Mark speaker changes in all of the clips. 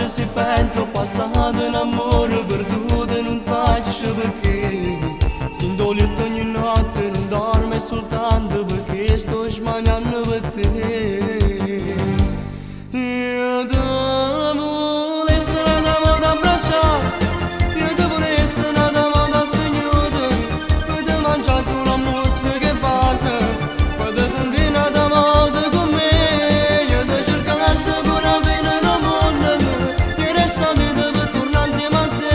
Speaker 1: Coraggio si penso passato un amore perduto non sai perché. Sin letto ogni notte non dorme soltanto perché sto sbagliando per te. Io ti volessi una volta abbracciare, io ti volessi una volta stringere, per te mangiare solo muzza che passa, per te sentire una volta con me, io ti cercassi pure fino in mondo, ti resta vita per tornare insieme a te,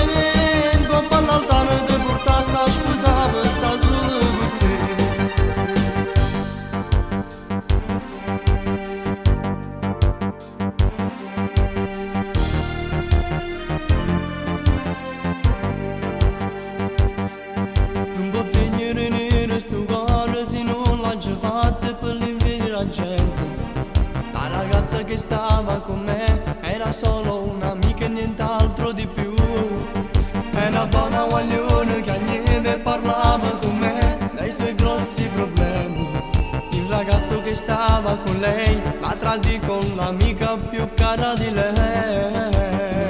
Speaker 1: papà all'altare ti portassi a sposare per sta solo con te. Non può tenere nero sto cuore se non l'ha già fatta per l'invidia la gente. La ragazza che stava con me era solo un'amica e nient'altro di più. È una buona guaglione che niente parlava con me dei suoi grossi problemi. Il ragazzo che stava con lei la tradì con l'amica più cara di lei.